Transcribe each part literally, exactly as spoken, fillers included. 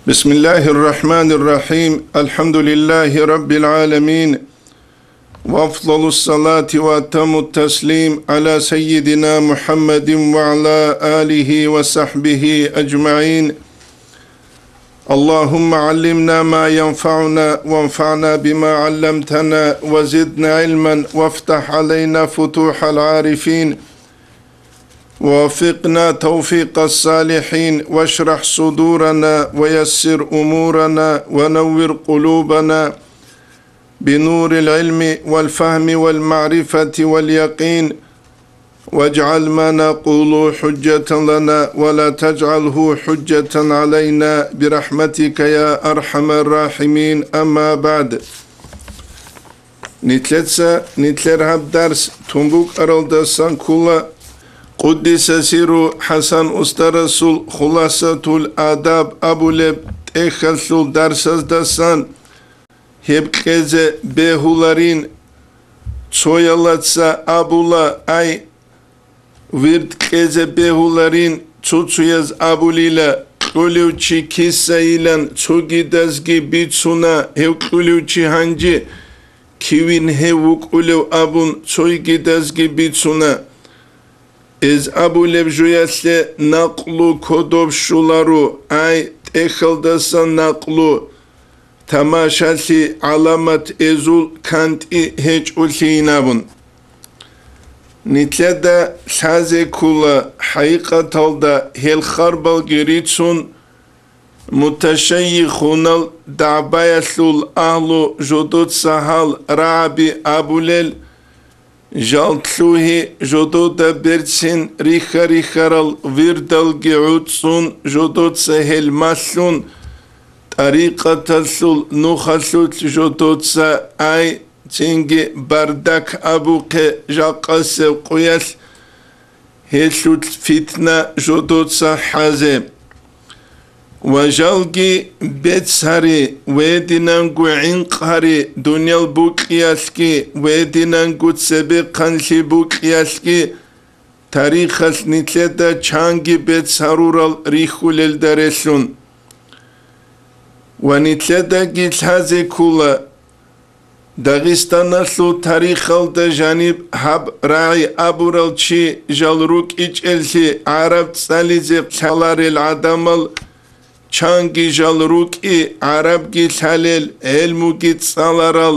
بسم الله الرحمن الرحيم. الحمد لله رب العالمين. وأفضل الصلاة وأتم التسليم على سيدنا محمد وعلى آله وصحبه أجمعين. اللهم علمنا ما ينفعنا وانفعنا بما علمتنا وزدنا علما وافتح علينا فتوح العارفين ووفقنا توفيق الصالحين واشرح صدورنا ويسر أمورنا ونور قلوبنا بنور العلم والفهم والمعرفة واليقين واجعل ما نقول حجة لنا ولا تجعله حجة علينا برحمتك يا أرحم الراحمين. أما بعد. Нилъеца нилъер гьаб дарс тун букӀаралдасан ккола Къуддиса сирру ХӀасан устарасул Хуласатул Адаб абулеб тӀехьалъул дарсаздасан. Гьеб кьезе бегьуларин, цоялаца абула, ай, вирд кьезе бегьуларин, цо-цояз абулила, кьулев чи кисайилан цогидазги бицуна, гьев кьулев чи гьанже кивин гьев вукӀулев абун цойгидазги бицуна. Эз абулеб жуялъе накълу кодоб щоларо, ай, тӀехьалдасан накълу, тамашалъи гӀаламат эзул кантӀи гьечӀолъийин абун. Нилъеда лъазе ккола, хӀакъикъаталда гьел харбалги рицун, муташайихунал дагӀбаялъул агьлу жодоца гьал рагӀаби абулел, жал лъугьи жодода берцин рихьа-рихьарал вирдалги гӀуцӀцӀун жодоца гьел малъун, тӀарикъаталъул нухалъулъ жодоца, ай, цинги бардак абухъе жакъасеб къуялъ, гьелъулъ фитна жодоца хӀазе. Ва жалги бецари, гьединанго гӀинкъари, дуниял букьиялъги, гьединанго цебехъанлъи букьиялъги, тарихалъ нилъеда чанги бецарурал рихьулелда релълъун. Ва нилъедаги лъазе ккола, Дагъистаналъул тарихалда жаниб гьаб рагӀи абурал чи жал рукӀичӀеллъи гӀараб цӀализе лъаларел гӀадамал, чанги жал рукӀи гӀарабги лъалел, гӀелмуги цӀаларал,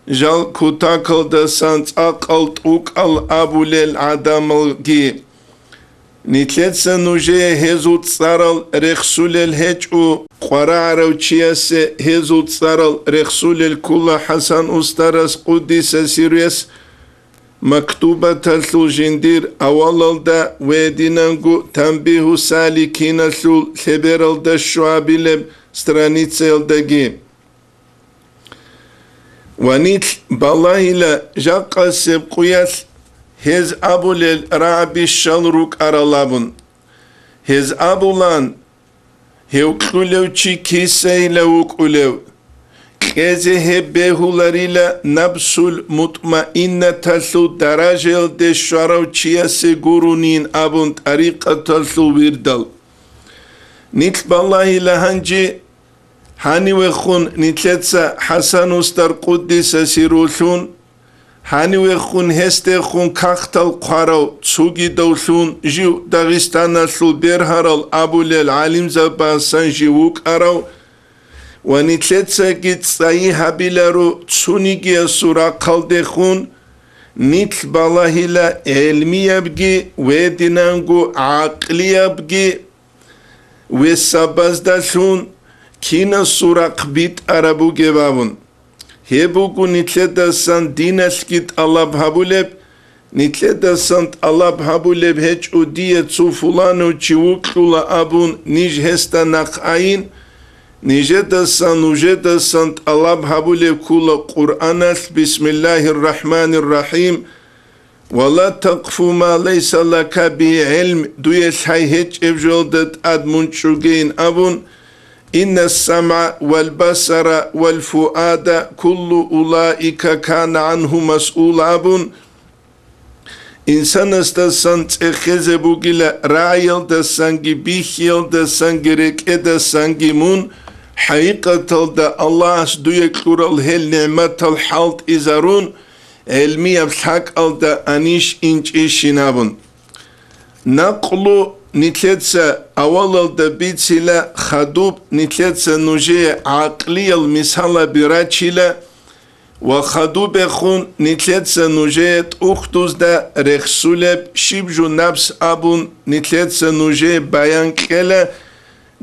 жал кутакалдасан цӀакъал тӀукӀал абулел гӀадамалги. Нилъеца нужее гьезул цӀарал рехсулел гьечӀо, къварагӀарав чиясе гьезул цӀарал рехсулел ккола ХӀасан устарас, къуддиса сирругьу, мактубаталъул жиндир авалалда ва гьединанго Танбигьу саликиналъул лъебералда щуабилеб страницаялдаги. Ва нилъ балагьила жакъасеб къуялъ гьез абулел рагӀаби щал рукӀарал абун. Гьез абулан, гьев кьулев чи кисайила вукӀулев, кьезе гьеб бегьуларила напсул мутмаиннаталъул даражаялде щварав чиясе гурунин абун тӀарикъаталъул вирдал. Нилъ балагьила гьанже, гьанивехун нилъеца ХӀасан устар, къуддиса сирругьу, гьанивехун гьесдехун кагътал хъварав цогидавлъун жив Дагъистаналъул бергьарал абулел гӀалимзабасан жив вукӀарав ва нилъецаги цӀайи гьабиларо цонигиясул рахъалдехун, нилъ балагьила гӀелмиябги ва гьединанго гӀакълиябги весабаздалъун кинасул рахъ битӀараб бугеб абун. Гьеб буго нилъедасан диналъги тӀалаб гьабулеб, нилъедасан тӀалаб гьабулеб гьечӀо дие цо фуланав чи вукьула абун ниж гьесда нахъ айин, нижедасан, нужедасан тӀалаб гьабулеб ккола Къуръаналъ: «Бисмиллагьир рахӀманир рахӀим». «Ва ла такъфу ма лайса лака бигьи гӀилм», дуе лъай гьечӀеб жоялда тӀад мун чӀугейин абун, «Инна самгӀа вал басара вал фуада куллу улаика кана гӀангьу масъула», абун, Инсанасдасан цӀехезе бугила рагӀиялдасанги, бихьиялдасанги, рекӀедасанги мун, хӀакъикъаталда Аллагьас дуе кьурал гьел нигӀматал хӀалтӀизарун, гӀелмияб лъакӀалда анищ-инчӀищин абун. Накълу нилъеца авалалда бицила, хадуб нилъеца нужее гӀакълиял мисалаби рачила, ва хадубехун нилъеца нужее тӀухьдузда рехсулеб щиб жо напс абун нилъеца нужее баян кьела,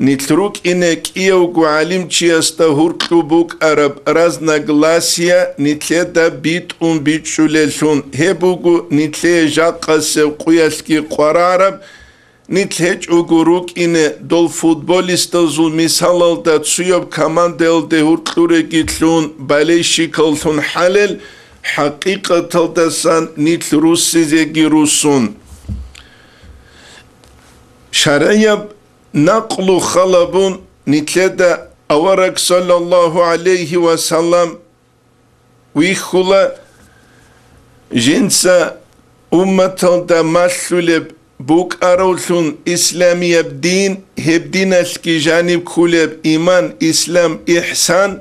нилъ рукӀине кӀиявго гӀалимчиясда гьуркьу букӀараб разногласия нилъеда битӀун бичӀчӀулеллъун, гьеб буго нилъее жакъасеб къуялъги къварараб, нилъ гьечӀого рукӀине дол футболистазул мисалалда цуяб командаялде гьуркьуреги лъун, болельщикаллъун хӀалел, хӀакъикъаталдасан нилъ руссизеги руссун. ШаргӀияб накълу халабун нилъеда авараг саллаллагьу гӀалайгьи ва саллам вихьула, жинца умматалда малъулеб букӀаравлъун исламияб дин, гьеб диналъги жаниб ккулеб иман, ислам, ихсан,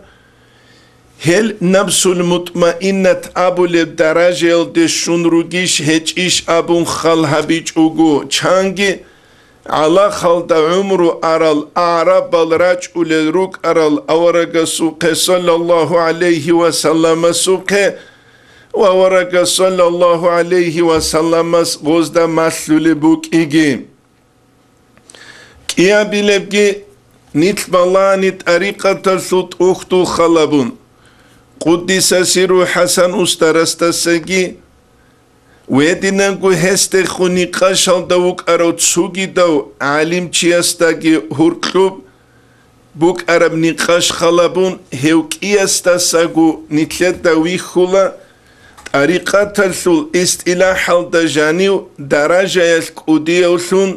гьел напсул мутмаиннат абулеб даражаялде щун ругищ гьечӀищ абун хал гьабичӀого, чанги гӀалахалда гӀумру арал, агӀрабал рачӀулел рукӀарал аварагасухъе саллаллагьу гӀалайгьи ва салламасухъе ва аварагас саллаллагьу гӀалайгьи ва салламас гъозда малъулеб букӀиги. КӀиабилебги нилъ балагьани тӀарикъаталъул тӀухьдул халабун, къуддиса сирру ХӀасан устарасдасаги, гьединанго гьесдехун никъашалда вукӀарав цугидав гӀалимчиясдаги гьуркьуб букӀараб никъаш халабун, гьев кӀиясдасаго нилъеда вихьула, тӀарикъаталъул истилахӀалда жанив даражаялъ кӀудиявлъун,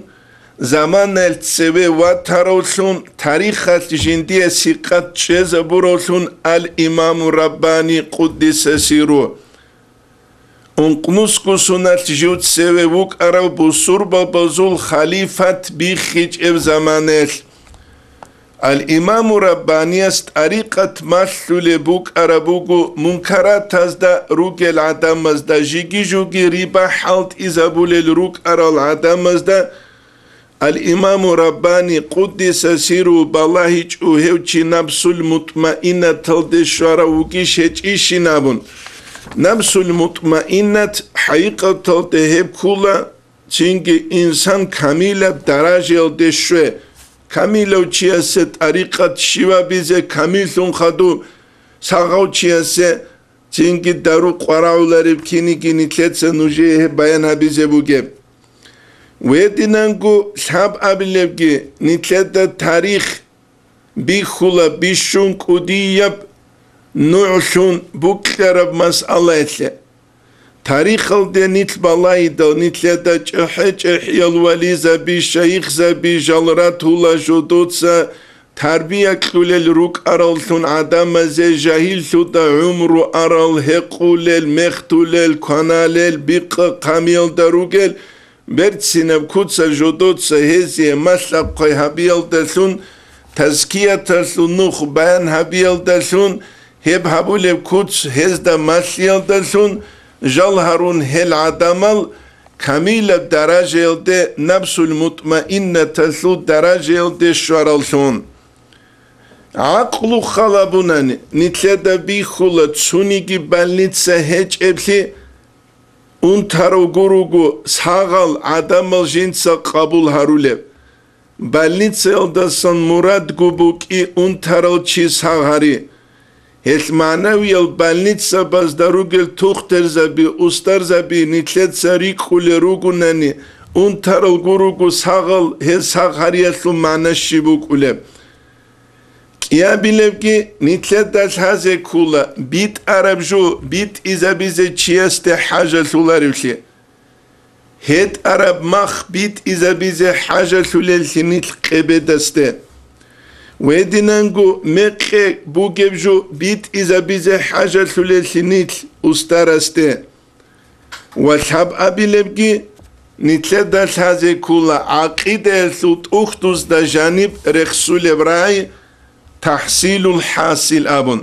заманаялъ цеве ватаравлъун, тарихалъ жиндие сикъат чӀезабуравлъун ал-Имаму Раббани, къуддиса сирру. Ункънусго соналъ жив цеве вукӀарав бусурбабазул халифат биххичӀеб заманаялъ, ал-Имаму Раббанияс тӀарикъат малъулеб букӀараб буго мункаратазда ругел гӀадамазда, жиги-жуги риба хӀалтӀизабулел рукӀарал гӀадамазда, Ал-Имаму Раббани, къуддиса сирру, балагьичӀо гьев чи напсул мутмаиннаталде щварав вугищ гьечӀищин абун. Напсул мутмаиннат хӀакъикъаталде гьеб ккула, цинги инсан камилаб даражаялде щве. Камилав чиясе тӀарикъат щивабизе камиллъун хадуб, сагъав чиясе цинги дару къварагӀулареб киниги нилъеца нужее гьеб баян гьабизе бугеб. Гьединанго лъабабилебги нилъеда тарих бихьула бищун кӀудияб нугӀлъун букьараб масъалаялъе. Тарихалде нилъ балайидал, нилъеда чӀехӀе-чӀехӀиял вализаби, шайихзаби жал ратула жодоца тарбия кьулел рукӀараллъун гӀадамазе жагьиллъуда гӀумру арал, гьекъулел, мехтулел, кваналел, бикъа-хъамиялда ругел, берцинаб куца жодоца гьезие малъа-хъвай гьабиялдалъун, тазкияталъул нух баян гьабиялдалъун, гьеб гьабулеб куц гьезда малъиялдалъун, жал гьарун гьел гӀадамал камилаб даражаялде, напсул мутмаиннаталъул даражаялде щвараллъун. ГӀакълу халабунани, нилъеда бихьула цуниги больница гьечӀеблъи, унтарав гуруго сагъал гӀадамал жинца къабул гьарулеб. Больницаялдасан мурадго букӀи унтарал чи сагъ гьари. Гьелъ магӀнавиял больницабазда ругел тухтурзаби, устарзаби нилъеца рикӀкӀулел ругонани, унтарал гуруго сагъал гьез сагъ гьариялъул магӀна щиб букӀулеб? КӀиабилебги нилъеда лъазе ккула битӀараб жо битӀизабизе чиясде хӀажалъуларевлъи. ГьетӀараб мах битӀизабизе хӀажалъулеллъи нилъ къебедасде. Гьединанго мекъи бугеб жо битӀизабизе хӀажалъулеллъи нилъ устарасде. Ва лъабабилебги, нилъеда лъазе ккола гӀакъидаялъул тӀухьдузда жаниб рехсулеб рагӀи, тахӀсилул хӀасил абун.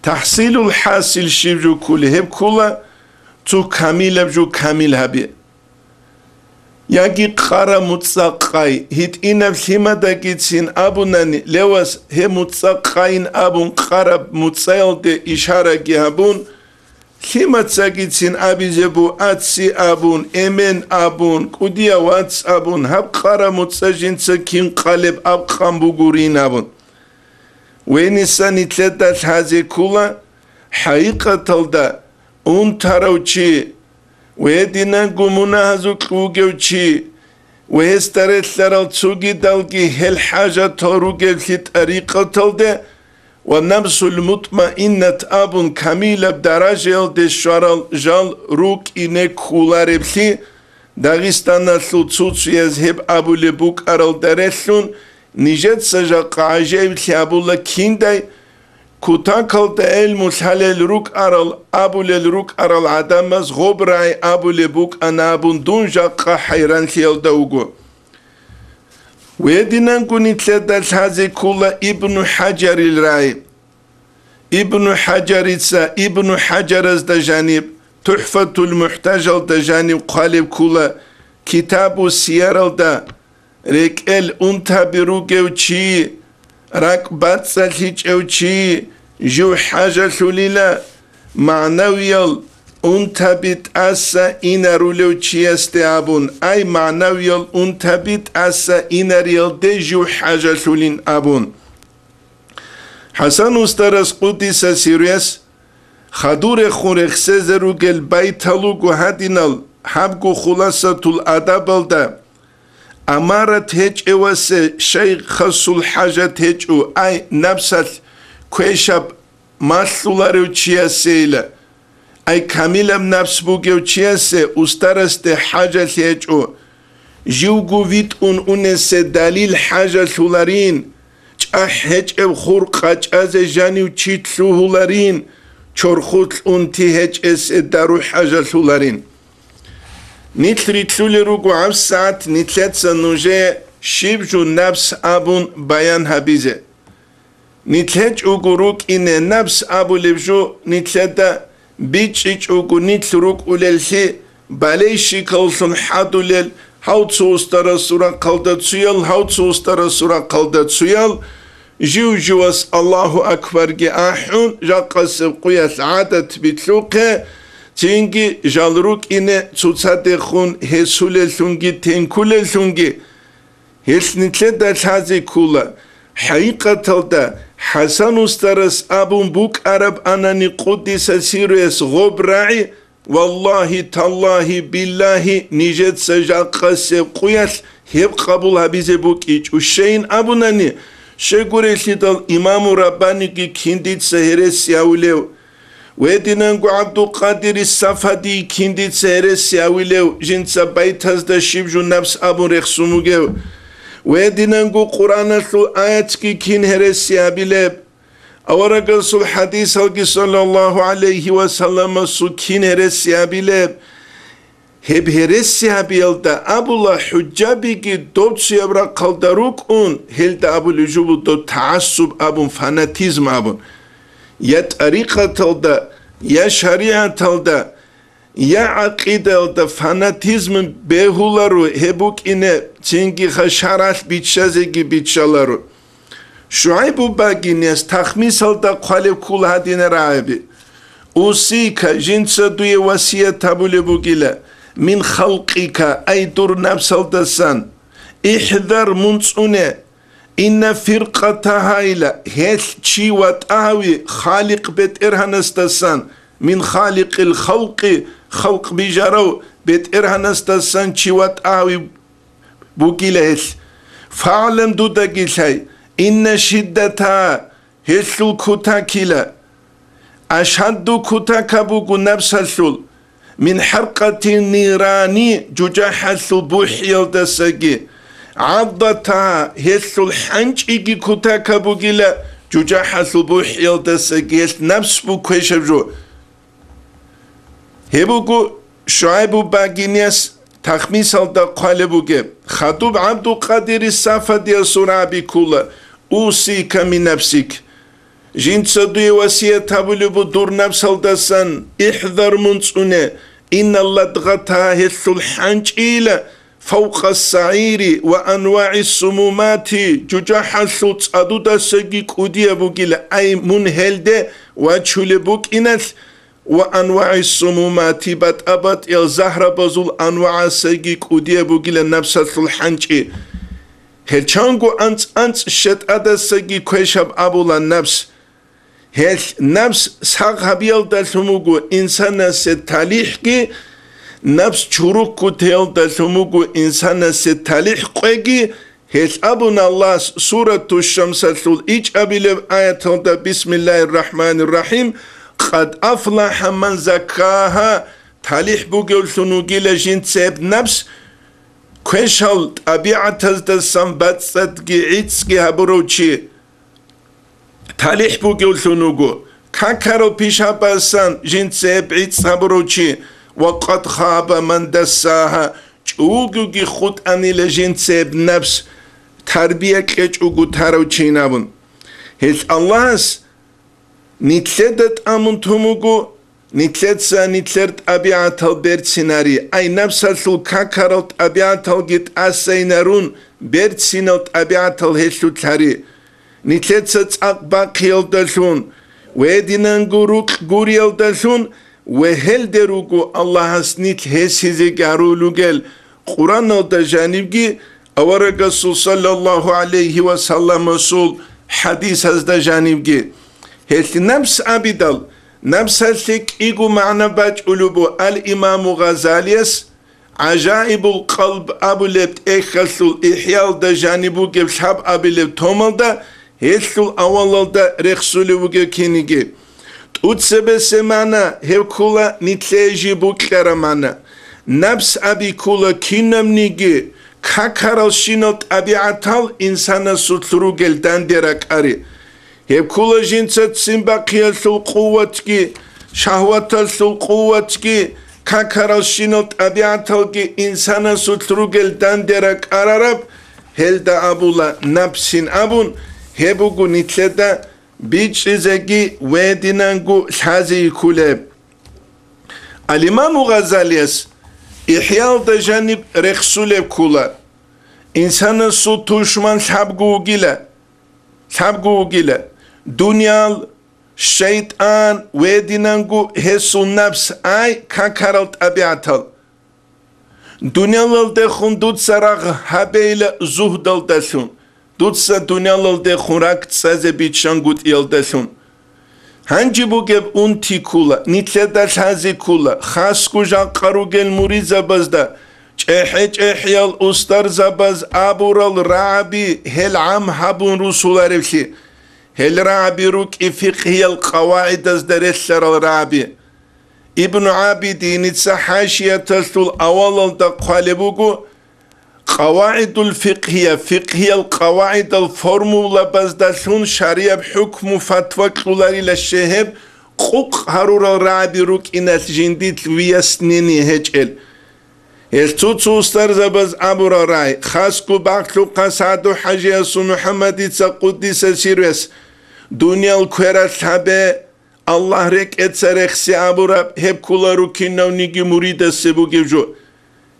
ТахӀсилул хӀасил щиб жо кколеб? Гьеб ккола цо камилаб жо камил гьаби. Яги къараб муцӀа къай, гьитӀинаб лъимадагицин абунани, левас гьеб муцӀа къайин абун, къараб муцӀаялде ишараги гьабун, лъимацагицин абизе буго, ацци абун, эмен абун, кӀудияв вац абун, гьаб къараб муцӀа жинца кин къалеб абкъан бугурин абун. Вениса нилъеда лъазе ккола, хӀакъикъаталда унтарав чи ва гьединанго мунагьазукь вугев чи ва гьесда релълъарал цогидалги гьел хӀажатал ругевлъи тӀарикъаталде ва напсул мутмаиннат абун камилаб даражаялде щварал жал рукӀине кколареблъи, Дагъистаналъул цо-цояз гьеб абулеб букӀаралда релълъун, нижеца жакъа гӀажаиблъи абула киндай, кутакалда гӀелму лъалел рукӀарал абулел рукӀарал гӀадамаз гъоб рагӀи абулеб букӀана абун дун жакъа хӀайранлъиялда вуго. Гьединанго нилъеда лъазе ккола Ибну ХӀажарил рагӀи. Ибну ХӀажарица Ибну ХӀажаразда жаниб ТухӀфатул МухӀтажалда жаниб хъвалеб ккола китабу сияралда, рекӀел унтаби ругев чи, ракӀ бацӀцӀалъичӀев чи жив хӀажалъулила, магӀнавиял унтаби тӀаса инарулев чиясде абун, ай, магӀнавиял унтаби тӀаса инариялде жив хӀажалъулин абун. ХӀасан устарас, къуддиса сирругьу, хадур рехун рехсезе ругел байтал руго гьадинал, гьабго Хуласатул Адабалда: «Амарат гьечӀевасе шайхасул хӀажат гьечӀо, ай, напсалъ квешаб малъуларев чиясейила». Ай, камилаб напс бугев чиясе устарасде хӀажалъи гьечӀо, живго витӀун унесе далил хӀажалъуларин, чӀахӀ гьечӀеб хур къачӀазе жанив чи лъугьуларин, чорхолъ унти гьечӀесе дару хӀажалъуларин. Нилъ рилълъулел руго гьабсагӀат нилъеца нужее щиб жо напс абун баян гьабизе. Нилъ гьечӀого рукӀине напс абулеб жо нилъеда бичӀчӀичӀого нилъ рукӀулеллъи, балей-щикаллъун хӀадулел, гьав цо устарасул рахъалда цоял, гьав цо устарасул рахъалда цоял, жив-живас Аллагьу акбарги ахӀун, жакъасеб къуялъ гӀадат билълъухъе, цинги жал рукӀине цоцадехун гьесулеллъунги тенкулеллъунги, Гьелъ нилъеда лъазе ккола, хӀакъикъаталда ХӀасан устарас абун букӀараб анани, къуддиса сирругьу, гъоб рагӀи, валлагьи, таллагьи, биллагьи, нижеца жакъасеб къуялъ гьеб къабул гьабизе букӀичӀо. Щайин абунани, щайгурелъидал Имаму Раббаниги кин дица гьереси гьавулев, Гьединанго ГӀабдулкъадири Сафадий кин дица гьереси гьавилев, жинца байтазда щиб жо напс абун рехсун вугев? Гьединанго Къуръаналъул аятги кин гьереси гьабилеб? Аварагасул хӀадисалги саллаллагьу гӀалайгьи ва салламасул кин гьереси гьабилеб? Гьеб гьереси гьабиялда абула, хӀужжабиги доб цояб рахъалда рукӀун, гьелда абулеб жо буго доб тагӀассуб абун, фанатизм абун. Я тӀарикъаталда, я шаригӀаталда, я гӀакъидаялда фанатизм бегьуларо, гьеб букӀине цинги ха шаргӀалъ биччазеги биччаларо. ШугӀайбу багинияс тахмисалда хъвалеб ккола гьадинаб рагӀаби: «Усика, жинца дуе васият гьабулеб бугила, мин халкъика, ай дур напсалдасан, ихӀзар, мун цӀуне, инна фиркъата гьайла, гьелъ чи ватӀа гьави Халикъ БетӀергьанасдасан, мин халикъил халкъи, халкъ бижарав БетӀергьанасдасан чи ватӀа гьави бугила гьелъ. ФагӀлам, дудаги лъай, инна шиддата, гьелъул кутакила, ашадду, кутака буго напсалъул, мин хӀаркъати нирани, жужахӀалъул бухӀиялдасаги, гӀаддата, гьелъул хӀанчӀиги кутака бугила, жужахӀалъул бухӀиялдасаги гьелъ напс буго квешаб жо». Гьеб буго ШугӀайбу Багинияс тахмисалда хъвалеб бугеб: «Хадуб ГӀабдулкъадири Сафадиясул рагӀаби ккула: Усика мин нафсик». Жинца дуе васият гьабулеб буго дур напсалдасан: «ИхӀзар, мун цӀуне, инна ладгъатагьа, гьелъул хӀанчӀийила, фавкъа сагӀири ва анвагӀи сумумати, жужахӀалъул цӀадудасаги кӀудияб бугила, ай, мун гьелде вачулеб букӀиналъ, ва анвагӀи сумумати, батӀа-батӀиял загьрабазул анвагӀасаги кӀудияб бугила напсалъул хӀанчӀи. Гьел чанго анцӀ-анцӀ щетӀадасаги квешаб абула напс. Гьелъ напс сагъ гьабиялдалъун вуго инсанасе талихӀги, напс чуруккутеялдалъун вуго инсанасе талихӀ къвеги». Гьелъ абуна Аллагьас Сурату Шамсалъул ичӀабилеб аяталда: «Бисмиллагьир рахӀманир рахӀим, къад афлахӀа ман заккагьа», талихӀ бугевлъун вугила жинцеб напс, квешал тӀабигӀатаздасан бацӀцӀадги гӀицӀги гьабурав чи талихӀ бугевлъун вуго, какарал пишабасан жинцеб гӀицӀ гьабурав чи, ва къад хаба ман дассагьа, чӀугуги хутӀанила жинцеб напс, тарбия кьечӀого тарав чин абун. Гьелъ Аллагьас нилъеда тӀамун тун вуго, нилъеца нилъер тӀабигӀатал берцинари, ай, напсалъул какарал тӀабигӀаталги тӀасайнарун, берцинал тӀабигӀатал гьелъулъари. Нилъеца цӀакъ бахъиялдалъун, гьединанго рукь гуриялдалъун, ва гьелде руго Аллагьас нилъ гьесизеги гьарулел ругел Къураналда жанибги, аварагасул саллаллагьу гӀалайгьи ва салламасул хӀадисазда жанибги. Гьелъ напс абидал, напсалъе кӀиго магӀна бачӀулеб буго ал-Имаму Гъазалияс, «ГӀажаибул къалб» абулеб тӀехьалъул ИхӀяалда жаниб бугеб лъабабилеб томалда, гьелъул авалалда рехсулев вугев киниги. ТӀуцебесеб магӀна гьеб ккула нилъее жиб букьараб магӀна. Напс аби ккула кинабниги какаралщинал тӀабигӀатал инсанасулъ ругел данде ракӀари. Гьеб ккула жинца ццин бахъиялъул къуватги, шагьваталъул къуватги, какаралщинал тӀабигӀаталги инсанасулъ ругел данде ракӀарараб, гьелда абула напсин абун, гьеб буго нилъеда бичӀчӀизеги гьединанго лъазе кколеб. Ал-Имаму Гъазалияс ИхӀяалда жаниб рехсулеб ккула, инсанасул тушман лъабго вугила, лъабго вугила: дуниял, шайтӀан, гьединанго гьесул напс, ай, какарал тӀабигӀатал. Дуниялалдехун дуца рагъ гьабейила зугьдалдалъун, дуца дуниялалдехун ракӀ цӀазе биччангутӀиялдалъун. Гьанже бугеб унти ккула, нилъеда лъазе ккула, хасго жакъа ругел муридзабазда, чӀехӀе-чӀехӀиял устарзабаз абурал рагӀаби гьел гӀам гьабун русуларевлъи. Гьел рагӀаби рукӀи фикъгьиял къавагӀидазда релълъарал рагӀаби. Ибну ГӀабидиница хӀашияталъул авалалда хъвалеб буго: «КъавагӀидул фикъгьия, фикъгьиял къавагӀидал формулабаздалъун шарияб хӀукму-фатва кьоларила щегьеб къукъ гьарурал рагӀаби рукӀиналъ жиндилъ выяснение гьечӀел». Гьел цо-цо устарзабаз абурал рагӀи, хасго бахъулъха СагӀду-хӀажиясул МухӀаммадица, къуддиса сирругьу, дуниял квералъ гьабе, Аллагь рекӀеца рехси абураб, гьеб ккола рукинавниги муридасе бугев жо.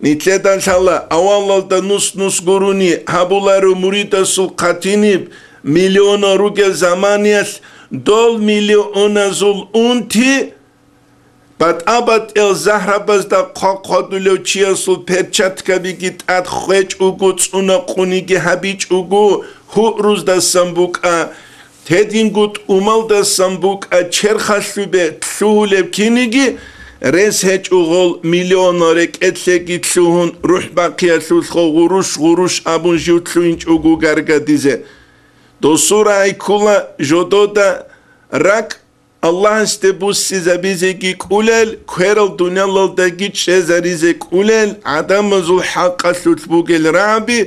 Нилъеда лъала, авалалда нус-нус гурони гьабуларо муридасул хъатиниб, миллионал ругел заманиялъ дол миллионазул унти, батӀа-батӀиял загьрабазда хъвахъвадулев чиясул перчаткабиги тӀад хвечӀого, цӀуна къуниги гьабичӀого, гьуруздасан букӀа, гьединго тӀумалдасан букӀа, черхалъубе лъугьулеб киниги, рес гьечӀо гъол миллионал рекӀелъеги лъугьун, рухӀ бахъиялъулъго гъуруш-гъуруш абун жив лъугьинчӀого гаргадизе. Досул рагӀи ккула жодода ракӀ Аллагьасде буссизабизеги кӀулел, кверал дуниялалдаги чӀезаризе кӀулел гӀадамазул хӀакъалъулъ бугел рагӀаби,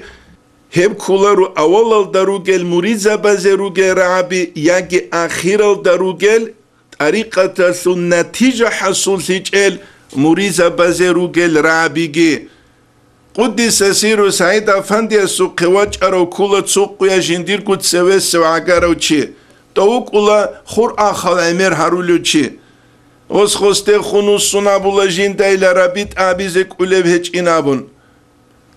гьеб кколаро авалалда ругел муридзабазе ругел рагӀаби яги ахиралда ругел, тӀарикъаталъул натижа хӀасуллъичӀел муризабазе ругел рагӀабиги. Къуддиса сирру СагӀид Афандиясухъе вачӀарав ккола цо къуя жиндирго цевесев гӀагарав чи, тӀовукӀула хур ахал гӀемер гьарулев чи. Гъос гъосдехун вуссун абула жиндайила рабитӀа абизе кӀулеб гьечӀин абун.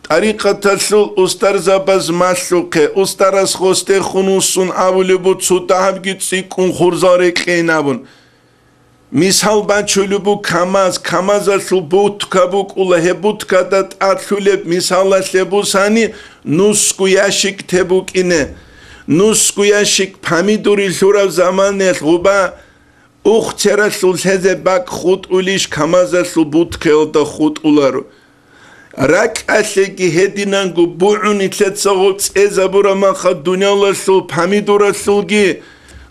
ТӀарикъаталъул устарзабаз малъухъе, устарас гъосдехун вуссун абулеб буго цо дагьабги цӀикӀкӀун хурзал рекьейин абун. Мисал бачулеб буго КамАЗ, КамАЗалъул бутка букӀула, гьеб буткада тӀад лъулеб мисалалъе бусани, нусго ящик те букӀине. Нусго ящик помидори лъураб заманаялъ гъуба, Ухцералъул лъезе бакӀ хутӀулищ КамАЗалъул буткаялда хутӀуларо. РакӀалъеги гьединанго бугӀун нилъеца гъоб цӀезабураб маха дуниялалъул помидоралъулги,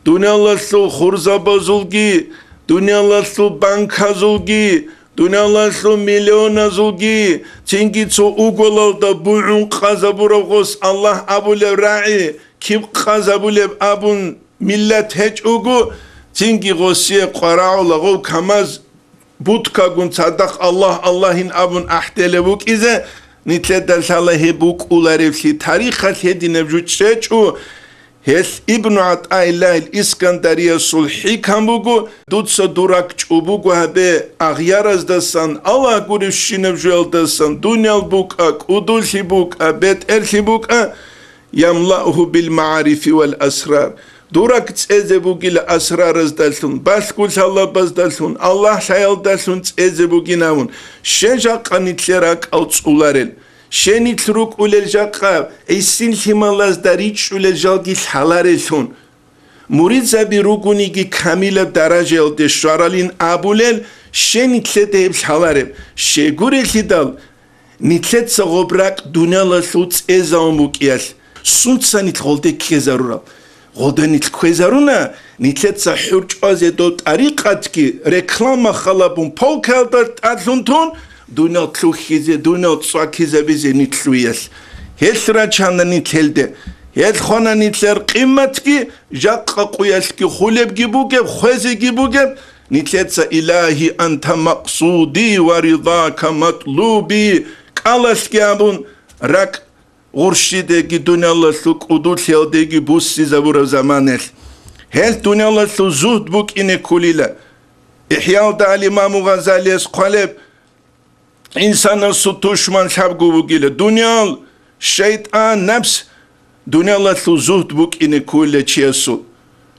дуниялалъул хурзабазулги, дуниялалъул банказулги, дуниялалъул миллионазулги, цинги цо уголалда бугӀун къазабураб гъос Аллагь абулеб рагӀи, киб къазабулеб абун, миллат гьечӀого, цинги гъосие къварагӀула гъов КамАЗ буткагун цадахъ Аллагь, Аллагьин абун ахӀделев вукӀизе, нилъеда лъала гьеб букӀуларевлъи. Тарихалъ гьединаб жо чӀечӀо. Гьелъ Ибну ГӀатӀаиллагьил Искандариясул хӀикам буго: «Дуца дурак чӀобого гьабе агъяраздасан, Аллагь гуребщинаб жоялдасан, дуниял букӀа, кӀудулъи букӀа, бетӀерлъи букӀа, ямлауху бил магӀарифи вал асрар». Дурак цӀезе бугила асрараздалъун, балъголъалабаздалъун, Аллагь лъаялдалъун цӀезе бугин абун. Щен жакъа нилъер ракӀал цӀуларел? Щен нилъ рукӀулел жакъа гӀисин лъималазда ричӀчӀулел жалги лъаларелъун? Муридзаби ругониги камилаб даражаялде щваралин абулел, щен нилъеда гьеб лъалареб? Щегурелъидал, нилъеца гъоб ракӀ дуниялалъул цӀезавун букӀиялъ, сунца нилъ гъолде ккезарурал? Гъолда нилъ ккезаруна, нилъеца хӀурчӀвазе дов тӀарикъатги реклама халабун полкаялда тӀадлъун тун, дуниял лъухьизе, дуниял цӀвакизабизе нилъ лъугьиялъ. Гьелъ рачана нилъ гьелде. Гьелъ хвана нилъер къимматги, жакъа къуялъги хулебги бугеб, хвезеги бугеб, нилъеца: «Илагьи, анта макъсуди ва ридака матлуби», кӀалалъги абун, ракӀ гъурщидеги дуниялалъул кӀудулъиялдеги буссизабураб заманалъ. Гьел дуниялалъул зугьд букӀине кколила. ИхӀялда ал-Имаму Гъазалияс хъвалеб: «Инсанасул тушман лъабго бугила: дуниял, шайтӀан, напс». Дуниялалъул зугьд букӀине кколила чиясул.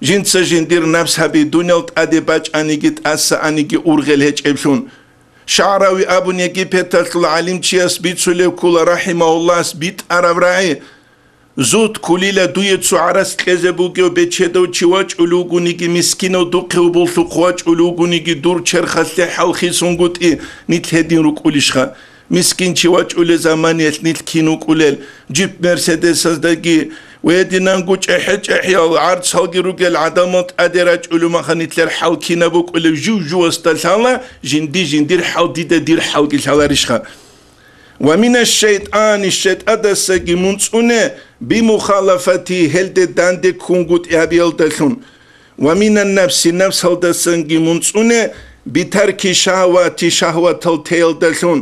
Жинца жиндир напс гьаби, дуниял тӀаде бачӀаниги тӀаса аниги ургъел гьечӀеблъун. ШагӀрави абун Египеталъул гӀалимчияс бицулеб ккола, рахӀимагьуллагьас битӀараб рагӀи: «Зугьд кколила дуе цо гӀарац кьезе бугев бечедав чи вачӀулев вугониги, мискинав духъе гьоболлъухъ вачӀулев вугониги, дур черхалъе хӀалхисунгутӀи, нилъ гьедин рукӀулищха? Мискин чи вачӀулел заманиялъ нилъ кин вукӀулел, жип Мерседесаздаги ва гьединанго чӀехӀе-чӀехӀиял гӀарцалги ругел гӀадамал тӀаде рачӀулев маха нилъер хӀал кинаб букӀулеб жив-живасда лъала, жинди-жиндир хӀал дида дир хӀалги лъаларищха?» «Ва мина шайтӀани, шайтӀадасаги мун цӀуне, бимухалафати, гьелде данде ккунгутӀи гьабиялдалъун. Ва мина нафси, нафсалдасанги мун цӀуне, битарки шагьавати, шагьватал теялдалъун».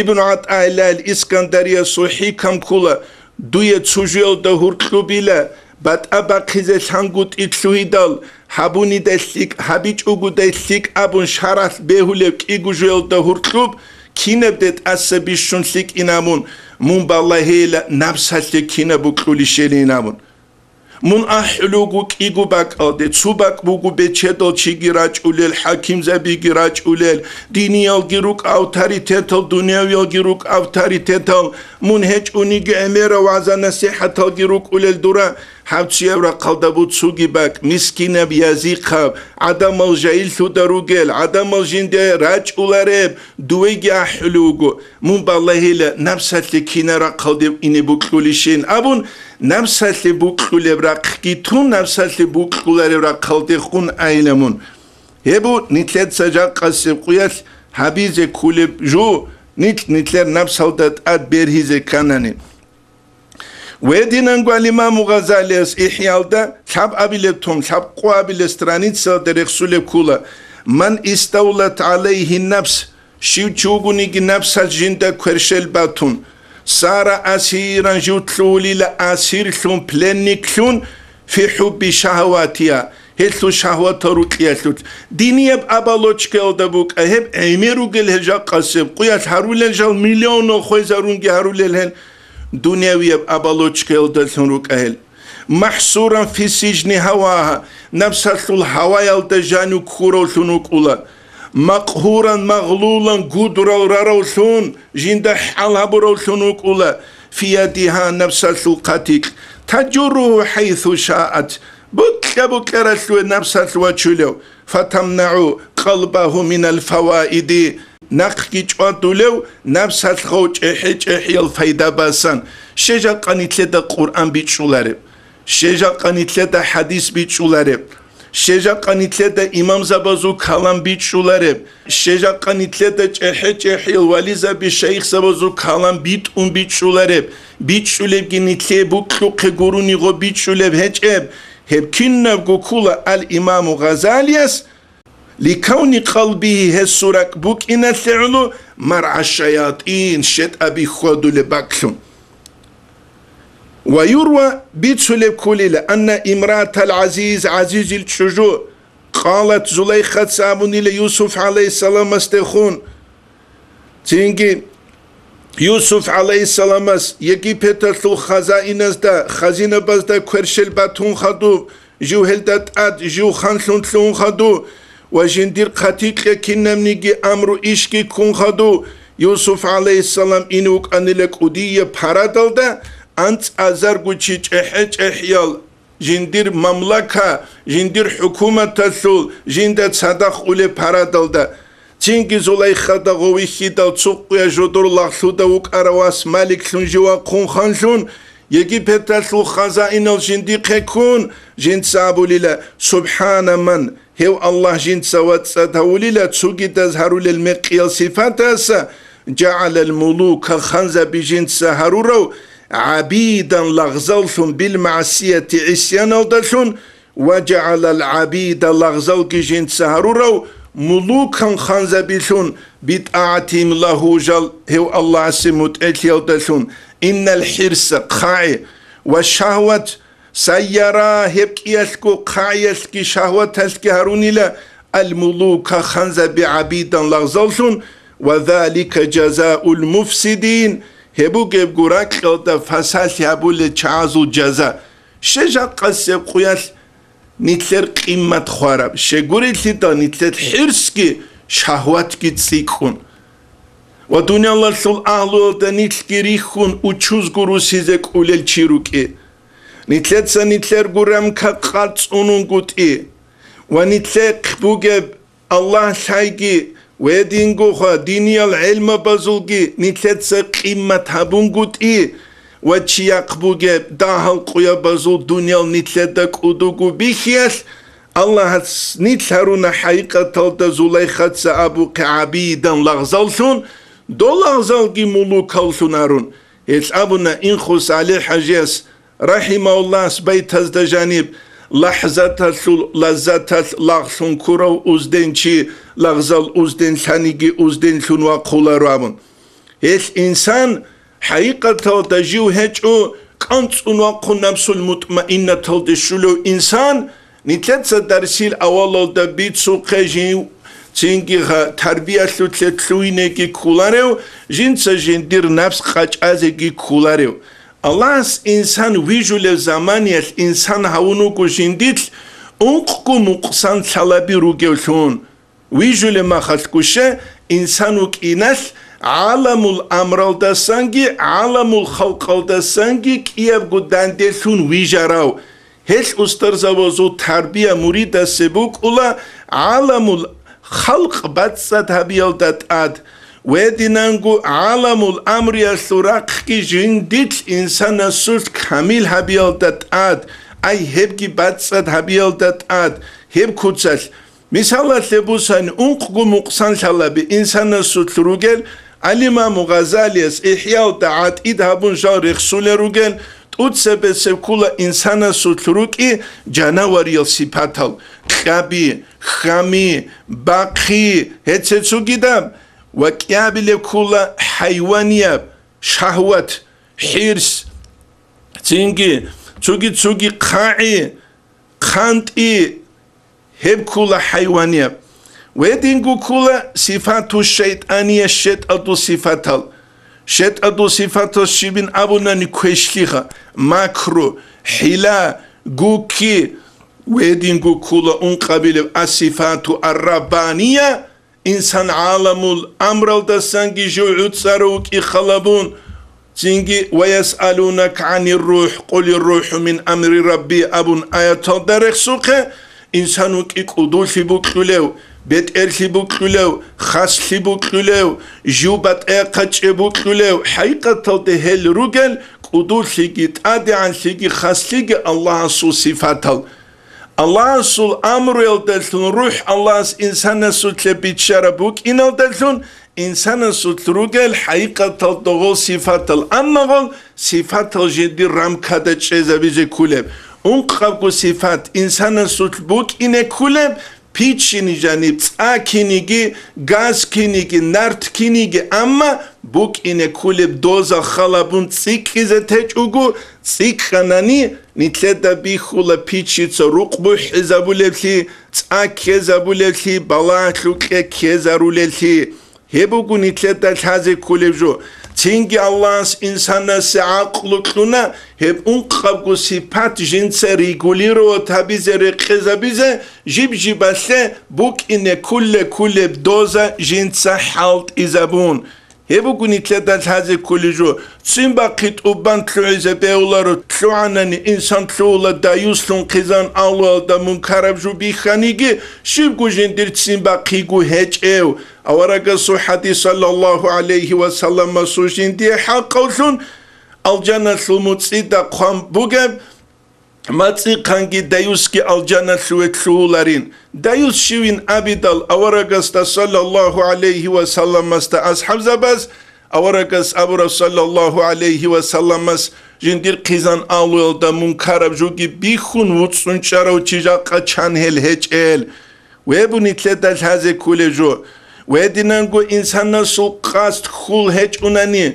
Ибн ГӀатӀаиллагьил Искандариясул хӀикам ккола: «Дуе цо жуялда гьуркьубила, батӀа бахъизе лъангутӀи лъугьидал, гьабунидай лъикӀ, гьабичӀогудай лъикӀ», абун шаралъ бегьулев кӀиго жуялда гьуркьуб, кинабде тӀаса бищун лъикӀин абун, мун балагьейила, напсалъе кинаб букьулищелин абун. Мун ахӀулев вуго кӀиго бакӀалде, цо бакӀ буго бечедал чиги рачӀулел, хӀакимзабиги рачӀулел, диниялги рукӀ авторитетал, дуниявиялги рукӀ авторитетал, мун гьечӀониги гӀемерав вагӀза-насихӀаталги рукӀулел дура, гьаб чияв рахъалда буцуги бакӀ, мискинаб, язихъаб, гӀадамал жайиллъуда ругел, гӀадамал жинде рачӀулареб, дуеги ахӀулев вуго, мун балагьила, напсалъе кина рахъалде ине букьулищин абун, напсалъе букьулеб рахъги тун, напсалъе букьулареб рахъалдехун айила мун. Гьеб бу нилъеца жакъасеб къуялъ гьабизе кколеб жо, нилъ нилъер напсалда тӀад бергьизе кканани. Гьединанго ал-Имаму Гъазалияс ИхӀялда лъабабилеб том, лъабкъоабилеб страницаялда рехсулеб ккола: «Ман истаулат гӀалайгьи нафс, Щив чи вугониги напсалъ жинда кверщел батун, сара асиран жив лъугьулила, асирлъун, пленниклъун, фи хӀубби шагьаватия, гьелъул шагьватал рукьиялъулъ. Динияб оболочкаялда букӀа гьеб, гӀемер ругел гьел жакъасеб, къуялъ гьарулел жал миллионал хвезарунги гьарулел гьел, дунявияб оболочкаялдалъун рукӀа гьел. МахӀсуран фи сижни гьавагьа, напсалъул гьаваялда жанив ккуравлъун вукӀула. Макъгьуран, магълулан, гудрал раравлъун, жинда хӀал гьабуравлъун вукӀула, фи ядигьа, напсалъул хъатикь, тажурругьу хӀайсу шаат, букьа-букьаралъуве напсалъ вачулев, фатамнагӀу къалбагьу минал фаваиди, нахъги чӀвадулев, напсалъ гъов чӀехӀе-чӀехӀиял пайда басан, щежакъа нилъеда Къуръан бичӀчӀулареб, щежакъа нилъеда хӀадис бичӀчӀулареб, щежакъа нилъеда имамзабазул калам бичӀчӀулареб, щежакъа нилъеда чӀехӀе-чӀехӀиял вализаби шайихзабазул калам битӀун бичӀчӀулареб, бичӀчӀулебги нилъее букьухъе гурони гъо бичӀчӀулеб гьечӀеб, гьеб кинабго ккула ал-Имаму Гъазалияс, ликавни къалбигьи, гьесул ракӀ букӀиналъе гӀоло, маргӀа шаятӀин, щетӀаби хьвадулеб бакӀлъун. Ва юрва, бицулеб кколила, анна имраатал гӀазиз, гӀазизил чӀужу, къалат, Зулайхаца абунила Юсуф гӀалайгьиссаламасдехун, цинги Юсуф гӀалайгьиссаламас Египеталъул хазаиназда, хазинабазда кверщел батун хадуб, жив гьелда тӀад, жив ханлъун лъугьун хадув ва жиндир хъатикье кинабниги амру ишги ккун хадув, Юсуф гӀалайгьиссалам ин вукӀанила кӀудияб парадалда, анцӀазарго чи чӀехӀе-чӀехӀиял жиндир мамлака, жиндир хӀукуматалъул жинда цадахъ улеб парадалда. Цинги Зулайхада гъов вихьидал цукъуя жодор лагълъуда вукӀарав вас Маликлъун жив вахъун ханлъун, Египеталъул хазаинал жиндихъе ккун, жинца абулила: «Субхана ман», гьев Аллагь жинца вацӀцӀад гьавулила цогидаз гьарулел мекъиял сифатаса, «жагӀалал мулука», ханзаби жинца гьарурав, «гӀабидан», лагъзаллъун, «билмагӀсияти», гӀисяналдалъун, «ва жагӀалал гӀабида», лагъзалги жинца гьарурав, «мулукан», ханзабилъун, «битӀагӀатигьим лагьу», жал гьев Аллагьасе мутӀигӀлъиялдалъун, «иннал хӀирса», хъагӀи, «ва шагьват», сайяра, гьеб кӀиялъго хъагӀиялъги шагьваталъги гьарунила, «ал-мулука», ханзаби, «гӀабидан», лагъзаллъун, «ва залика жазаул муфсидин», гьеб бугеб гуракьалда фасалъи гьабулел чагӀазул жаза. Щежакъасеб къуялъ нилъер къиммат хвараб, щегурелъидал нилъер хӀирсги шагьватги цӀикӀкӀун. Ва дуниялалъул агьлуялда нилъги рихьун учузго русизе кӀулел чи рукӀи. Нилъеца нилъерго рамка къарцӀунун гутӀи. Ва нилъехъ бугеб Аллагь лъайги, ва гьединго хва диниял гӀелмабазулги нилъеца къиммат гьабунгутӀи ва чияхъ бугеб дагьал къуябазул дуниял нилъеда кӀудуго бихьиялъ, Аллагьас нилъ гьаруна хӀакъикъаталда Зулайхаца абухъе гӀабидан лагъзаллъун, дол лагъзалги мулукаллъун гьарун. Гьелъ абуна Инхус ГӀали-хӀажияс, рахӀимагьуллагьас, байтазда жаниб: «ЛахӀзаталъул лаззаталъ лагълъун ккурав узденчи лагъзал узден лъаниги узденлъун вахъуларо», – абун. Гьелъ инсан хӀакъикъаталда жив гьечӀо кӀанцӀун вахъун напсул мутмаиннаталде щулев инсан. Нилъеца дарсил авалалда бицухъе жив цинги гьа-, тарбиялъулъе лъугьинеги кколарев, жинца жиндир напс къачӀазеги кколарев. Аллагьас инсан вижулев заманиялъ инсан гьавун вуго жиндилъ ункъго мукъсан лъалаби ругевлъун. Вижулеб махалъ гуше, инсан вукӀиналъ гӀаламул амралдасанги гӀаламул халкъалдасанги кӀиябго данделъун вижарав. Гьелъ устарзабазул тарбия муридасе букӀула гӀаламул халкъ бацӀцӀад гьабиялда тӀад, ва гьединанго гӀаламул амруялъул рахъги жиндилъ инсанасулъ камил гьабиялда тӀад, ай гьебги бацӀцӀад гьабиялда тӀад, гьеб куцалъ. Мисалалъе бусани, ункъго мукъсан лъалаби инсанасулъ ругел, ал-Имаму Гъазалияс ИхӀялда гӀатӀид гьабун жал рехсулел ругел, тӀуцебесеб ккула инсанасулъ рукӀи жанавариял сипатал: кьаби, хьами, бахъи, гьецецугидаб. ва кӀиабилеб ккула хӀайванияб, шагьват, хӀирс, цинги цуги-цуги хъагӀи, хъантӀи, гьеб ккула хӀайванияб. Гьединго ккула сифату шайтӀания, щетӀадул сифатал. ЩетӀадул сифатал щибин абунани квешлъиха, макру, хӀила, гукки, гьединго ккула ункъабилеб асифату арраббания, инсан гӀаламул амралдасанги жив гӀуцӀарав вукӀи халабун, цинги «Ва ясъалунака гӀанир рухӀ, къулир рухӀу мин амри рабби» абун аяталда рехсухъе, инсан вукӀи кӀудулъи букьулев, бетӀерлъи букьулев, хаслъи букьулев, жив батӀа-, батӀа-, букьулев, хӀакъикъаталда гьел ругел кӀудулъиги, тӀадегӀанлъиги, хаслъиги Аллагьасул сифатал. Аллагьасул амруялдалъун рухӀ Аллагьас инсанасулъе биччараб букӀиналдалъун, инсанасулъ ругел хӀакъикъатал догъол сифатал, амма гъол сифатал жиндир рамкада чӀезабизе кколеб. Ункъабго сифат инсанасулъ букӀине кколеб, пиччини жаниб, цӀа киниги, газ киниги, нарт киниги, амма букӀине кколеб доза халабун цӀикӀкӀизе течӀого, цӀикӀкӀанани, нилъеда бихьула пиччица рукъ бухӀизабулеблъи, цӀа ккезабулеблъи, балагьлъукье ккезарулеблъи. Гьеб буго нилъеда лъазе кколеб жо. Цинги Аллагьас инсанасе гӀакълу кьуна, гьеб ункъабго сипат жинца регулировать гьабизе, рекъезабизе, жиб-жибалъе букӀине кколеб доза жинца хӀалтӀизабун. Гьеб буго нилъеда лъазе кколеб жо. Ццин бахъи тӀубан лъугӀизе бегьуларо, лъугӀанани инсан лъугьула даюслъун хъизан авлуялда мункараб жо бихьаниги, щибго жиндир ццин бахъиго гьечӀев. Аварагасул хӀадис, саллаллагьу гӀалайгьи ва салламасул, жиндие хӀакъавлъун алжаналъул муцӀида хъван бугеб, мацӀихъанги даюсги алжаналъуве лъугьуларин. Даюс щивин абидал аварагасда, саллаллагьу гӀалайгьи ва салламасда, асхӀабзабаз, аварагас абураб, саллаллагьу гӀалайгьи ва салламас, жиндир хъизан авлуялда мункараб жоги бихьун вуцӀцӀун чӀарав чи жакъа чан гьел гьечӀел. Гьеб буго нилъеда лъазе кколеб жо. Гьединанго инсанасул къасд хьул гьечӀунани,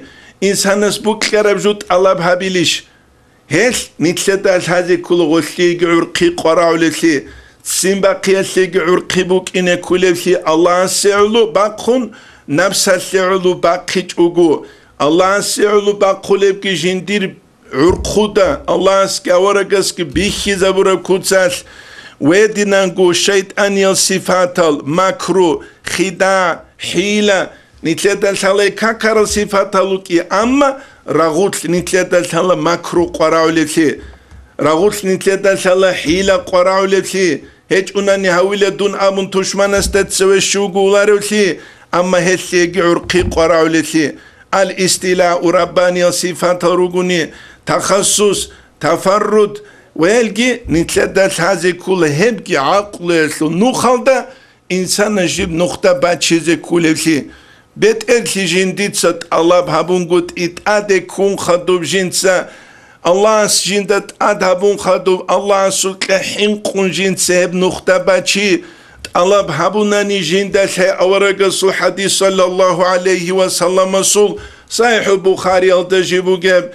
инсанас букьараб жо тӀалаб гьабилищ? Гьелъ нилъеда лъазе ккола гъолъиеги гӀурхъи къварагӀулеблъи, ццин бахъиялъеги гӀурхъи букӀине кколеблъи Аллагьасе гӀоло бахъун, напсалъе гӀоло бахъичӀого. Аллагьасе гӀоло бахъулебги жиндир гӀурхъуда, Аллагьасги аварагасги бихьизабураб куцалъ, гьединанго шайтӀаниял сифатал, макру, хидагӀ, хӀила, нилъеда лъалай какарал сифатал рукӀи, амма рагъулъ нилъеда лъала макру къварагӀулеблъи, рагъулъ нилъеда лъала хӀила къварагӀулеблъи, гьечӀунани гьавила дун абун тушманасда цеве щуго уларевлъи, амма гьелъиеги гӀурхъи къварагӀулеблъи. Ал-истилау, раббаниял сифатал ругони, тахассус, тафарруд ва гьелги нилъеда лъазе ккола гьебги гӀакълуялъул нухалда инсанас жиб нухда бачизе кколеблъи. БетӀерлъи жиндица тӀалаб гьабунгутӀи тӀаде ккун хадуб жинца, Аллагьас жинда тӀад гьабун хадуб, Аллагьасукьа хӀинкъун жинца гьеб нухда бачи, тӀалаб гьабунани жиндалъе аварагасул хӀадис, саллаллагьу гӀалайгьи ва салламасул, СахӀихӀул Бухариялда жиб бугеб,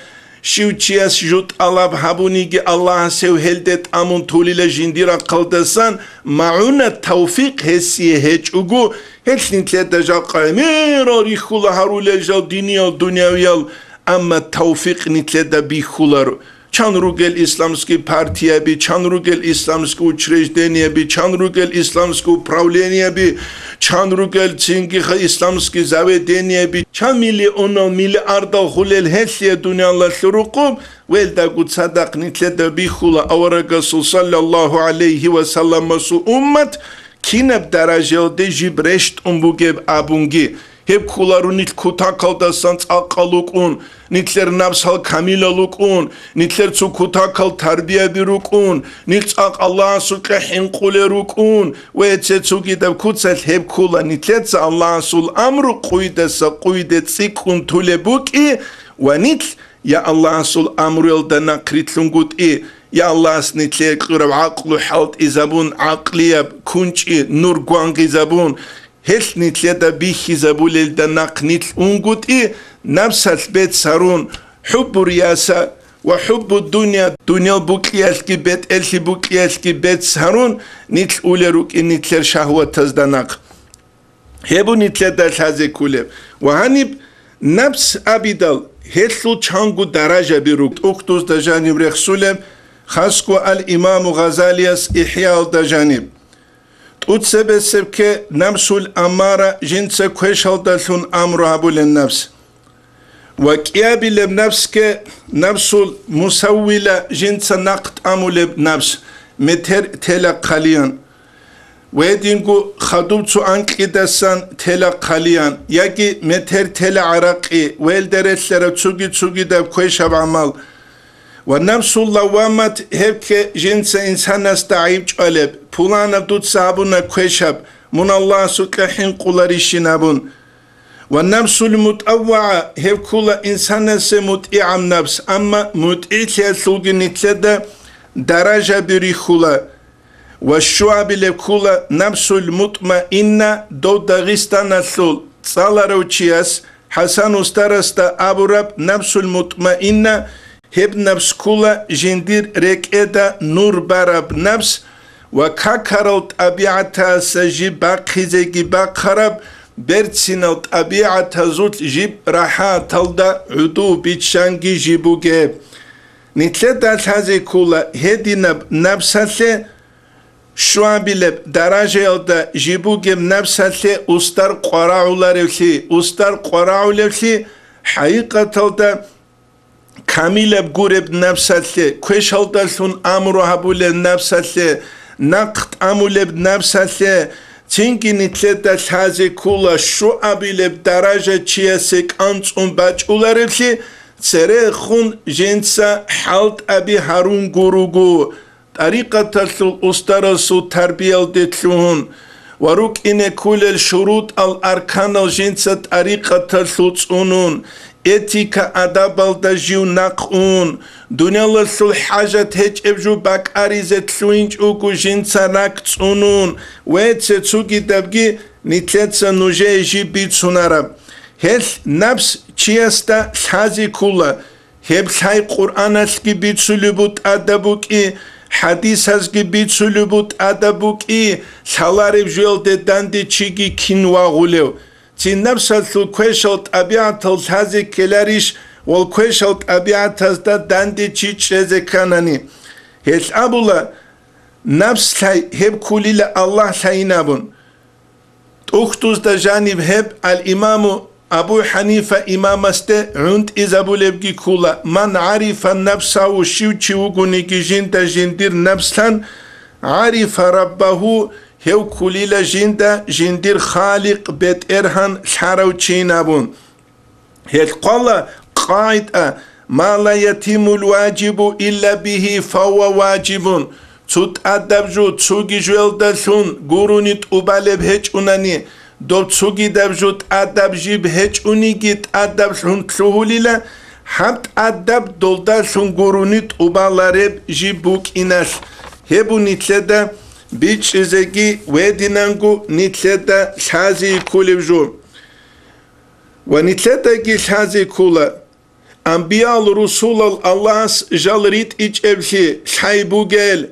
щив чияс жо тӀалаб гьабуниги, Аллагьас гьев гьелде тӀамун тулила жиндир рахъалдасан, магӀунат тавфикъ гьесие гьечӀого, гьелъ нилъеда жакъа гӀемерал рихьула гьарулел жал диниял, дунявиял, амма тавфикъ нилъеда бихьуларо. Чан ругел исламский партияби, чан ругел исламский учреждениеби, чан ругел исламский управлениеби, чан ругел цингиха исламский заведениеби, чан миллионал, миллиардал хулел гьелъие дуниялалъул рукъуб, велдаго цадахъ нилъеда бихьула аварагасул саллаллагьу гӀалайгьи ва салламасул уммат кинаб даражаялде жиб рещтӀун бугеб абунги. Гьеб кколаро нилъ кутакалдасан цӀакъал рукӀун, нилъер напсал камилал рукӀун, нилъер цо кутакал тарбияби рукӀун, нилъ цӀакъ Аллагьасукьа хӀинкъулел рукӀун ва цо-цогидаб куцалъ гьеб ккола нилъеца Аллагьасул амру къуйдаса къуйде цӀикӀкӀун тулеб букӀи ва нилъ, я Аллагьасул амруялда нахърилълъунгутӀи, я Аллагьас нилъее кьураб гӀакълу хӀалтӀизабун, гӀакълияб кунчӀи нур гвангъизабун, Гьелъ нилъеда бихьизабулелда нахъ нилъ унгутӀи, напсалъ бецц гьарун, хӀуббу рияса ва хӀуббу дунъя, дуниял букьиялъги бетӀерлъи букьиялъги бецц гьарун, нилъ улел рукӀин нилъер шагьватазда нахъ. Гьеб нилъеда лъазе кколеб. Ва гьаниб напс абидал, гьелъул чанго даражаби руго. ТӀухьдузда жаниб рехсулеб, хасго ал-Имаму Гъазалияс ИхӀяалда жаниб. ТӀуцебесеб кке напсул аммара, жинца квешалдалъун амру гьабулеб напс. Ва кӀиабилеб напске напсул мусаввила, жинца нахъ тӀамулеб напс, метер тела хъалиян. Ва гьединго хадуб цо анкьидасан тела хъалиян, яги метер тела гӀаракъи, ва гьелда релълъараб цуги-цугидаб квешаб гӀамал. Ва напсул лаввамат, гьеб кке жинца инсанасда гӀайиб чӀвалеб, пуланаб дуца гьабуна квешаб, мун Аллагьасукьа хӀинкъуларищин абун. Ва напсул мутӀаввагӀа, гьеб ккола инсанасе мутӀигӀаб напс, амма мутӀигӀлъиялъулги нилъеда даражаби рихьула. Ва щуабилеб ккола напсул мутмаинна, дов Дагъистаналъул цӀаларав чияс ХӀасан устарасда абураб напсул мутмаинна, гьеб напс ккола жиндир рекӀеда нур бараб напс ва какарал тӀабигӀатаса жиб бахъизеги бахъараб, берцинал тӀабигӀатазулъ жиб рахӀаталда гӀуду биччанги жиб бугеб. Нилъеда лъазе ккола гьединаб напсалъе, щуабилеб даражаялда жиб бугеб напсалъе устар къварагӀуларевлъи, устар къварагӀулевлъи, хӀакъикъаталда камилаб гуреб напсалъе, квешалдалъун амру гьабулеб напсалъе, нахъ тӀамулеб напсалъе, цинги нилъеда лъазе ккола щуабилеб даража чиясе кӀанцӀун бачӀуларевлъи, церехун жинца хӀалтӀаби гьарун гуруго. ТӀарикъаталъул устарасул тарбиялде лъугьун ва рукӀине кколел шурутӀал-арканал жинца тӀарикъаталъул цӀунун, этика-адабалда жив нахъ ун, дуниялалъул хӀажат гьечӀеб жо бакӀаризе лъугьинчӀого жинца ракӀ цӀунун ва цо-цогидабги нилъеца нужее жиб бицунараб. Гьелъ напс чиясда лъазе ккола. Гьеб лъай Къуръаналъги бицулеб бу тӀадаб букӀи, хӀадисазги бицулеб бу тӀадаб букӀи, лъалареб жоялде данде чиги кин вагъулев. Цин напсалъул квешал тӀабигӀатал лъазе ккеларищ вал квешал тӀабигӀатазда данде чи чӀезе кканани? Гьелъ абула, напс лъай гьеб ккулила Аллагь лъайин абун. ТӀухьдузда жаниб гьеб ал-Имаму Абу ХӀанифа имамасде гӀунтӀизабулебги ккула: «Ман гӀарифа нафсагьу», щив чи вугониги жинда жиндир напслъан, «гӀарифа раббагьу», гьев ккулила жинда жиндир Халикъ БетӀергьан лъарав чийин абун. Гьелъ хъвала къагӀида: «Ма ла ятиммул важибу илла бигьи, фагьува важибун». Цо тӀадаб жо цоги жоялдалъун гурони тӀубалеб гьечӀунани, доб цогидаб жо тӀадаб жиб гьечӀониги тӀадаблъун лъугьулила, гьаб тӀадаб долдалъун гурони тӀубалареб жиб букӀиналъ. Гьеб бу нилъеда бичӀчӀизеги гьединанго нилъеда лъази кколеб жо. Ва нилъедаги лъазе ккула, амбиял-русулал Аллагьас жал ритӀичӀеблъи лъай бугел,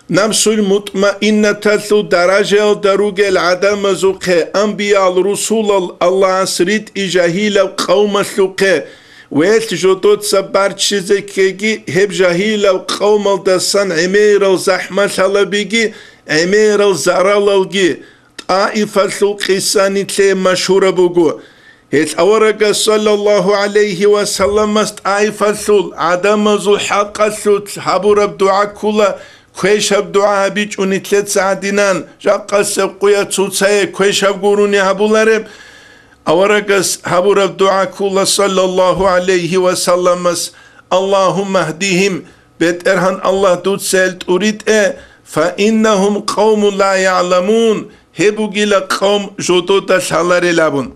напсул мутмаиннаталъул даражаялда ругел гӀадамазухъе, амбиял-русулал Аллагьас ритӀи жагьилав къавмалъухъе, велъ жодоца барччизе ккеги, гьеб жагьилав къавмалдасан гӀемерал захӀмалъалабиги, гӀемерал заралалги, ТӀаифалъул къисса нилъее машгьураб буго. Гьелъ аварагас, саллаллагьу гӀалайгьи ва салламас, ТӀаифалъул гӀадамазул хӀакъалъулъ гьабураб дугӀа ккула, квешаб дугӀа гьабичӀо нилъеца гьадинан, жакъасеб къуя цоцае квешаб гурони гьабулареб. Аварагас гьабураб дугӀа ккула, саллаллагьу гӀалайгьи ва салламас: «Аллагьумма гьдигьим», БетӀергьан Аллагь, дуца гьел тӀуритӀе, «фа иннагьум къавмун ла ягӀламун», гьеб бугила къавм жодода лъаларел абун.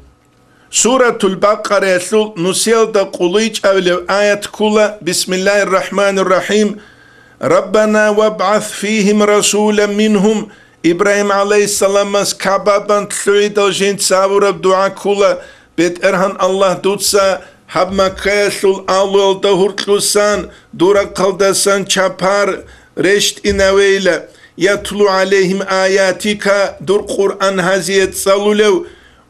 Суратул Бакъараялъул нусиялда къулайчӀабилев аят ккула: «Бисмиллагьир рахӀманир рахӀим. Раббана вабгӀас фигьим расулан мингьум». Ибрагьим гӀалайгьиссаламас КагӀбадан лъугӀидал жинца гьабураб дугӀа ккола: «БетӀергьан Аллагь, дуца гьаб Маккаялъул агьлуялда гьуркьусан, дур рахъалдасан чапар рещтӀинавейила, ятлу гӀалайгьим аятика, дур Къуръан гьазие цӀалулев,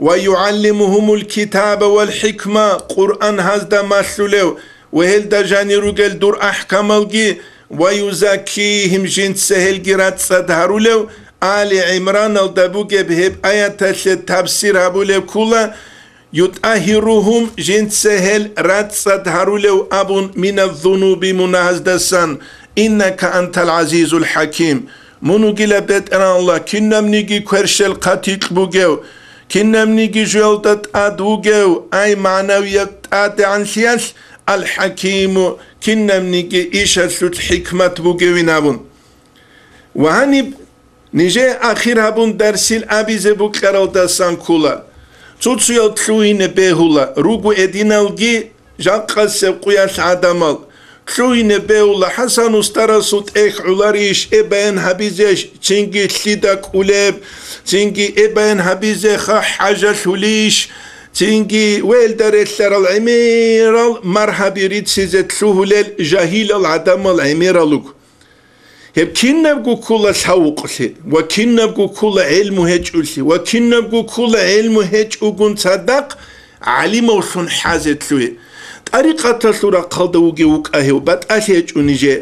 ва югӀаллимугьумул китаба вал хӀикма, Къуръан гьазда малъулев, ва гьелда жанир ругел дур ахӀкамалги, ва юзаккигьим, жинца гьелги рацӀцӀад гьарулев, Али ГӀимраналда бугеб гьеб аяталъе тафсир гьабулеб ккола, ютӀагьиругьум, жинца гьел рацӀцӀад гьарулев абун, миназ-зунуби, мунагьаздасан, иннака антал гӀазизул хӀаким. Мун вугила, БетӀергьан Аллагь, кинабниги кверщел хъатикь бугев, кинабниги жуялда тӀад вугев, ай, магӀнавияб тӀадегӀанлъиялъ, Ал-ХӀакиму, кинабниги ишалъулъ хӀикмат бугевин абун. Ва гьаниб нижее ахир гьабун дарсил абизе букӀаралдасан ккола. Цо-цоял лъугьине бегьула, руго гьединалги жакъасеб къуялъ гӀадамал. Лъугьине бегьула, ХӀасан устарасул тӀехь гӀоларищ, э баян гьабизеш, цинги лъида кӀулеб, цинги э баян гьабизеха хӀажалъулищ, цинги велда релълъарал гӀемерал маргьаби рицизе лъугьулел жагьилал гӀадамал гӀемерал руго. Гьеб кинабго ккола лъавукълъи ва кинабго ккола гӀелму гьечӀолъи ва кинабго ккола гӀелму гьечӀогун цадахъ гӀалимавлъун хӀазе лъугьи. ТӀарикъаталъул рахъалда вугев вукӀа гьев, батӀалъи гьечӀо нижее.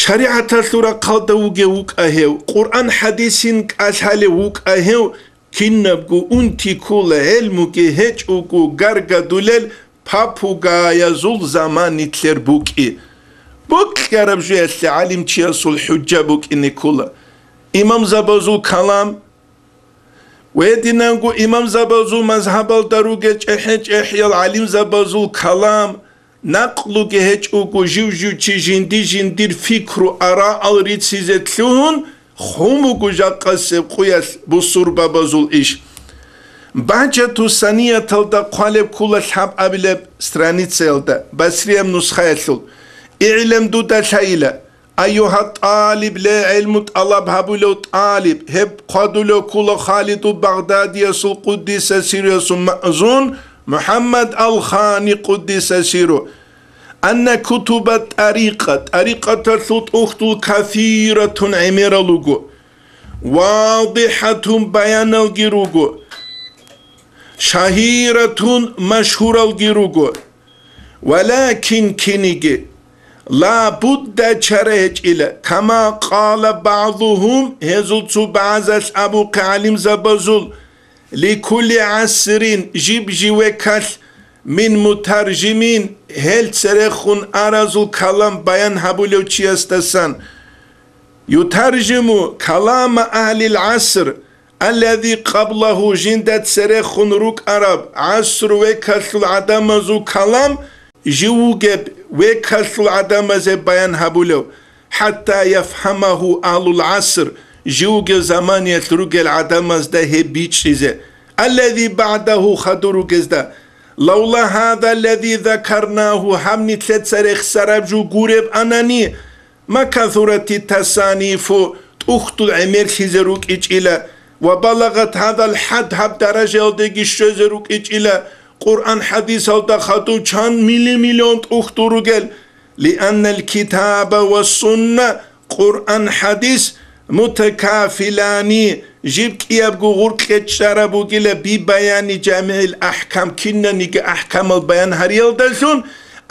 ШаригӀаталъул рахъалда вугев вукӀа гьев, Къуръан-хӀадисин кӀалъалев вукӀа гьев, кинабго унти ккола, гӀелмуги гьечӀого гаргадулел папугаязул заман нилъер букӀи. Бокьараб жоялъе гӀалимчиясул хӀужжа букӀине ккола. Имамзабазул калам, гьединанго имамзабазул мазгьабалда ругел чӀехӀе-чӀехӀиял гӀалимзабазул калам, накълуги гьечӀого, жив-жив чи жинди-жиндир фикру-араал рицизе лъугьун, хун буго жакъасеб къуялъ бусурбабазул иш. Багьчату санияталда хъвалеб ккола лъабабилеб страницаялда, басрияб нусхаялъул. ИгӀлам, дуда лъайила, айюгьа тӀалиб, ле гӀелму тӀалаб гьабулев тӀалиб, гьеб хъвадулев ккола Халиду Багъдадиясул къуддиса сируясул маъзун МухӀаммад ал-Хани къуддиса сиру. Анна кутуба тӀарикъа, тӀарикъаталъул тӀухьдул кафиратун гӀемерал руго, вадихӀатун баяналги руго, шагьиратун машгьуралги руго. Валакин киниги, ла будда чара гьечӀила, кама къала багӀзухум, гьезул цо багӀазалъ абухъе гӀалимзабазул, ликулли гӀасрин, жиб-жив векалъ, мин мутаржимин, гьел церехун аразул калам баян гьабулев чиясдасан. Ютаржиму калама агьлил гӀаср, аллази къаблагьу, жинда церехун рукӀараб гӀасру векалъул гӀадамазул калам, жив вугеб векалъул гӀадамазе баян гьабулев, хӀатта яфгьамагьу агьлул гӀаср, живго заманиялъ ругел гӀадамазда гьеб бичӀчӀизе, аллази багӀдагьу, хадур ругезда. Лавла гьаза аллази закарнагьу, гьаб нилъеца рехсараб жо гуреб анани, ма касурати тасанифу, тӀухьдул гӀемерлъизе рукӀичӀила, ва балагъат гьазал хӀад, гьаб даражаялдеги щвезе рукӀичӀила, Къуръан-хӀадисалда хадув чан мили-миллион тӀухьдул ругел, лианнал китаба ва сунна, Къуръан-хӀадис, мутакафилани, жиб кӀиябго гъуркье чӀараб бугила би баяни жамигӀил ахӀкам, кинаниги ахӀкамал баян гьариялдалъун,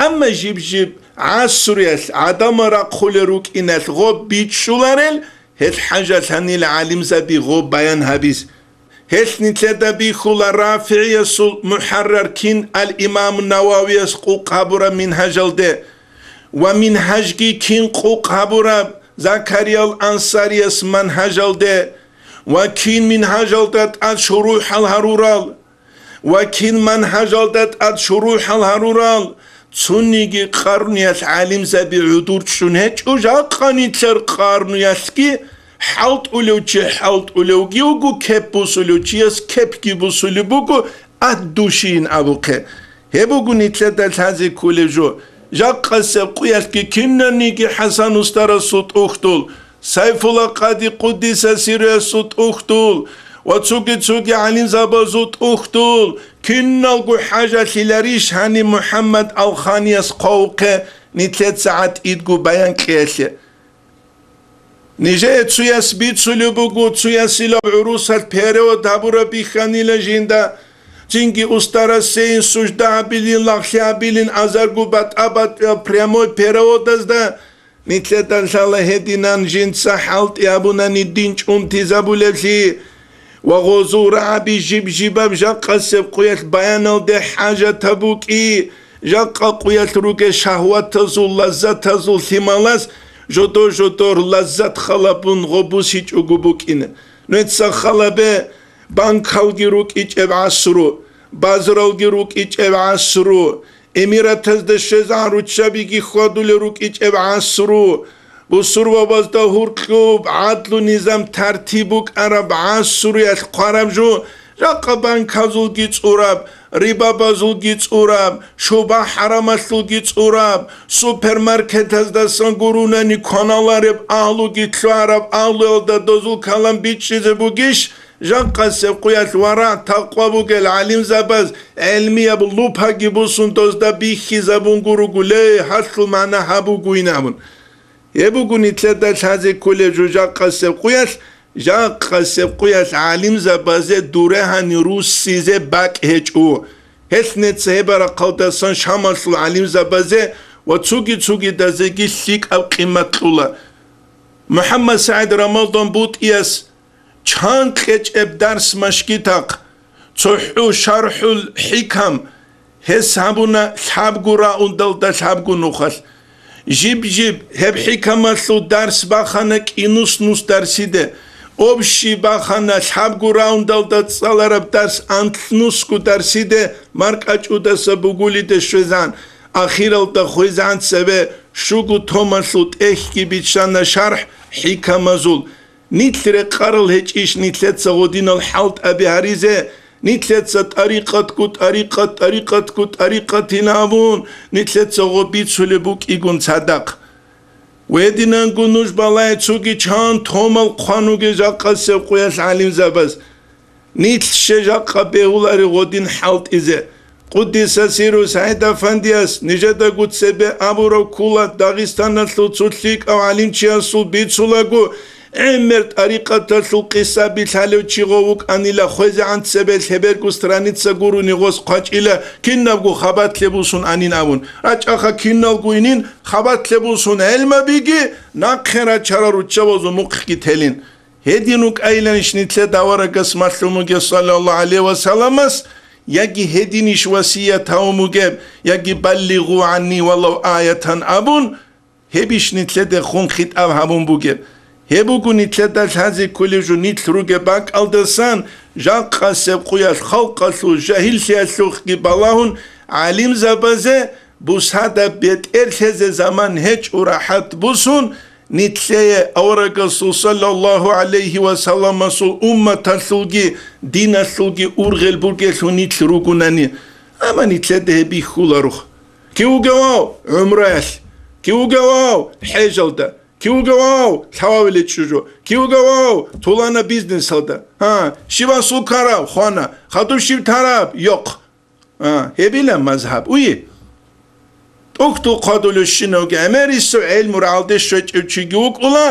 амма жиб-жиб гӀасруялъ гӀадамал рахъулел рукӀиналъ гъоб бичӀчӀуларел, гьел хӀажалъанила гӀалимзаби гъоб баян гьабиз. Гьелъ нилъеда бихьула РафигӀиясул мухӀаррар кин ал-Имам Нававияс къукъ гьабураб мингьажалде ва мингьажги кин къукъ гьабураб Закариял Ансарияс манхӀажалде ва кин мингьажалда тӀад шурухӀал гьарурал ва кин манхӀажалда тӀад шурухӀал гьарурал, цониги къарнуялъ гӀалимзаби гӀодор чӀун гьечӀо, жакъа нилъер къарнуялъги хӀалтӀулев чи хӀалтӀулевги вуго, кеп бусулев чияс кепги бусулеб буго, ад душин абухъе. Гьеб буго нилъеда лъазе кколеб жо. Жакъасеб къуялъги кинаниги ХӀасан устарасул тӀухьдул, Сайфула къади къуддиса сирруясул тӀухьдул ва цуги-цуги гӀалимзабазул тӀухьдул киналго хӀажалъиларищ гьаниб МухӀаммад Алханияс хъвавухъе нилъеца гӀатӀидго баян кьеялъе. Нижее цуяс бицулеб буго, цуясилаб гӀурусалъ перевод гьабураб бихьанила жинда, цинги устарасейин сужда гьабилин, лагълъи гьабилин азарго батӀа-батӀиял прямой переводазда. Нилъеда лъала гьединан жинца хӀалтӀи абунани дин чӀунтизабулевлъи ва гъозул рагӀаби жиб-жибаб жакъасеб къуялъ баяналде хӀажатаб букӀи, жакъа къуялъ ругел шагьватазул, лаззатазул лъималаз жодор-жодор лаззат халабун гъобусичӀого букӀина. Нуца халабе, банкалги рукӀичӀеб гӀасру, базаралги рукӀичӀеб гӀасру, эмиратазда щвезегӀан руччабиги хьвадулел рукӀичӀеб гӀасру, бусурбабазда гьуркьуб гӀадлу низам тартиб букӀараб гӀасруялъ хъвараб жо, жакъа банказулги цӀураб, рибабазулги цӀураб, шуба-хӀарамалъулги цӀураб, супермаркетаздасан гурунани кваналареб агьлуги лъугьараб агьлуялда дозул калам бичӀчӀизе бугищ? Жакъасеб къуялъ варагӀ-такъва бугел гӀалимзабаз гӀелмияб лупаги бусун дозда бихьизабун гуругу, ле, гьалъул магӀна гьаб бугойин абун. Гьеб буго нилъеда лъазе кколеб жо жакъасеб къуялъ, жакъасеб къуялъ гӀалимзабазе дурегьани руссизе бакӀ гьечӀо. Гьелъ неца гьеб рахъалдасан Шамалъул гӀалимзабазе ва цуги-цугидазеги лъикӀаб къимат кьула. МухӀаммад СагӀид Рамадан БутӀияс чан кьечӀеб дарс машгитахъ, цохӀо ШархӀул ХӀикам, гьес гьабуна лъабго раундалда лъабго нухалъ. Жиб-жиб гьеб хӀикамалъул дарс бахана кӀинус нус дарсиде, общий бахана лъабго раундалда цӀалараб дарс анлънусго дарсиде, маркӀачӀудаса бугулиде щвезан, ахиралда хвезегӀан цебе щуго томалъул тӀехьги биччана шархӀ хӀикамазул. Нилъ рекъарал гьечӀищ нилъеца гъодинал хӀалтӀаби гьаризе, нилъеца тӀарикъатго, тӀарикъат, тӀарикъатго, тӀарикъатин абун, нилъеца гъо бицулеб букӀигун цадахъ. Гьединанго нуж балай цуги чан томал хъван вугел жакъасеб къуялъ гӀалимзабаз. Нилъ щай жакъа бегьулари гъодин хӀалтӀизе. Къуддиса сирру СагӀид Афандияс нижедаго цебе абураб ккола, Дагъистаналъул цо лъикӀав гӀалимчиясул бицулаго, гӀемер тӀарикъаталъул къисаби лъалев чи гъов вукӀанила, хвезегӀан цебе лъеберго страница гурони гъос хъвачӀила, кинабго хабалъе бусун анин абун. РачӀаха киналго инин, хабалъе бусун гӀелмабиги, нахъе рачарал руччабазул мухъги телин. Гьедин вукӀайиланищ нилъеда аварагас малъун вугев, саллаллагьу гӀалайгьи ва салламас, яги гьединищ васият гьавун вугеб, яги «баллигъу гӀанни валав аятан» абун, гьебищ нилъеда хун хитӀаб гьабун бугеб? Гьеб буго нилъеда лъазе кколеб жо нилъ ругеб бакӀалдасан, жакъасеб къуялъ халкъалъул жагьиллъиялъухъги балагьун, гӀалимзабазе бусада бетӀерлъезе заман гьечӀо рахӀат бусун, нилъее аварагасул саллаллагьу гӀалайгьи ва салламасул умматалъулги диналъулги ургъел бугелъул нилъ ругунани. Амма нилъеда гьеб бихьуларо. Кив вугевав гӀумраялъ, кив вугевав хӀежалда, кив вугевав лъававиле чӀужу, кив вугевав тулана бизнесалда. Гьа, щибасул ккараб хвана, хадуб щиб тараб йохъ. А, гьебила мазгьаб, уе. ТӀухьдул хъвадулевщинавги гӀемерисев гӀелму рагӀалде щвечӀев чиги вукӀула,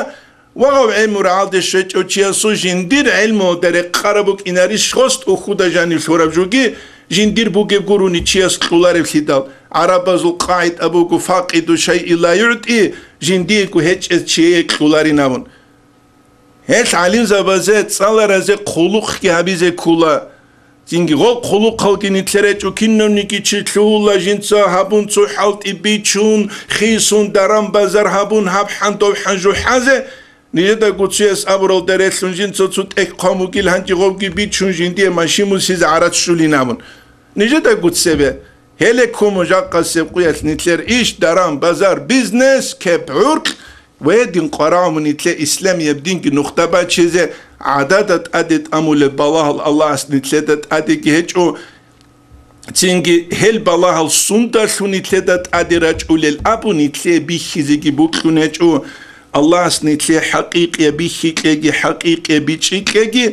вагъав гӀелму рагӀалде щвечӀев чиясул жиндир гӀелмуялда рекъараб букӀинарищ гъос тӀухьуда жанив лъураб жуги, жиндир бугеб гурони чияс кьуларевлъидал, гӀарабазул къагӀида буго: «Факъиду шайи ла югӀти», жиндиего гьечӀез чие кьуларин абун. Гьел гӀалимзабазе цӀаларазе хъулухъги гьабизе ккола. Цинги гъо хъулухъалги нилъер гьечӀо, кинавниги чи лъугьула жинца гьабун, цо хӀалтӀи бичун, хисун, даран-базар гьабун, гьаб хӀан дов хӀан жухӀазе. Нижеда гуцияс абуралда релълъун жинца цо тӀехь хъван вугил, гьанже гъовги бичун жиндие машин мусизе гӀарац щулин абун. Нижеда гуцебе. Гьеле ккун жакъасеб къуялъ нилъер иш, даран-базар, бизнес, кеп-гӀуркь, ва гьедин къварагӀун нилъе исламияб динги нухда бачизе гӀадада тӀаде тӀамулеб балагьал Аллагьас нилъеда тӀадеги гьечӀо, цинги гьел балагьал сундалъун нилъеда тӀаде рачӀулел абун нилъее бихьизеги бокьун гьечӀо. Аллагьас нилъее хӀакъикъияб бихьи кьеги, хӀакъикъияб бичӀчӀи кьеги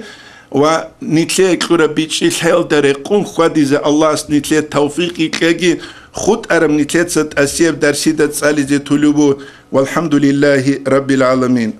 ва нилъее кьураб бичӀчӀи лъаялда рекъон хьвадизе Аллагьас нилъее тавфикъ кьеги, хутӀараб нилъеца тӀасияб дарсида цӀализе тулубу. Валхамдулиллагьи раббил гӀаламин.